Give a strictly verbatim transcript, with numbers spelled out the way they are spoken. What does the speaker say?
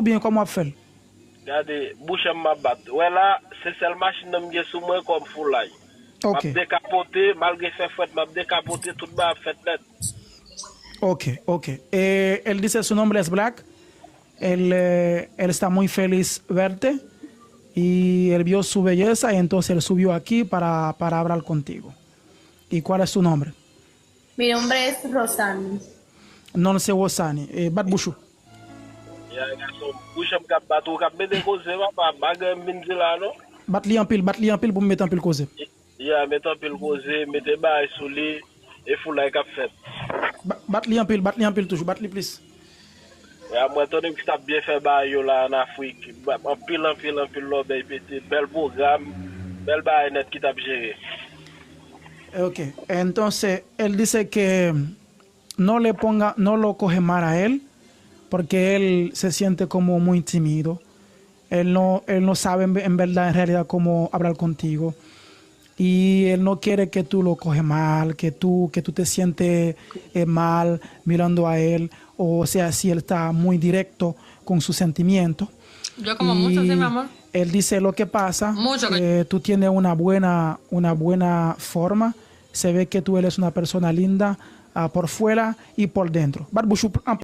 oubyen kòman w ap fè l? Gade, bouch an m ap bat. Wè la, se sèl machin nan m gen sou mwen kòm foulay. M ap Ok, dekapote, malgre fè frèt, m ap dekapote, tout bagay ap fèt nèt. ok, ok. Eh, él dice su nombre es Black. Él, eh, él está muy feliz verte y él vio su belleza y entonces él subió aquí para, para hablar contigo. ¿Y cuál es tu nombre? Mi nombre es Rosani. Non se Rosani. Eh, bat bouch ou. Ya, gason, bouch an m k ap bat ou, k ap mete koze, papa, bagay m vin di la, non? Bat li anpil, bat li anpil pou m mete anpil koze. Ya, mete anpil koze, mete bagay sou li, e foulay k ap fèt. Ba- Bat li anpil, bat li anpil toujou, bat li plis. Ya, mwen tande ki t ap byen fè bagay yo la an Afrik. Anpil, anpil, anpil lòbèy pete, bèl pwogram, bèl bagay nèt ki t ap jere. Ok, entonces él dice que no le ponga, no lo coge mal a él, porque él se siente como muy tímido. Él no, él no sabe en, en verdad, en realidad, cómo hablar contigo. Y él no quiere que tú lo coges mal, que tú, que tú te sientes eh, mal mirando a él, o sea, si él está muy directo con su sentimiento. Yo como mucho, sí, mi amor. Él dice lo que pasa, Mucho que- eh, tú tienes una buena, una buena forma, se ve que tú eres una persona linda ah, por fuera y por dentro. Bat bouch ou anpil.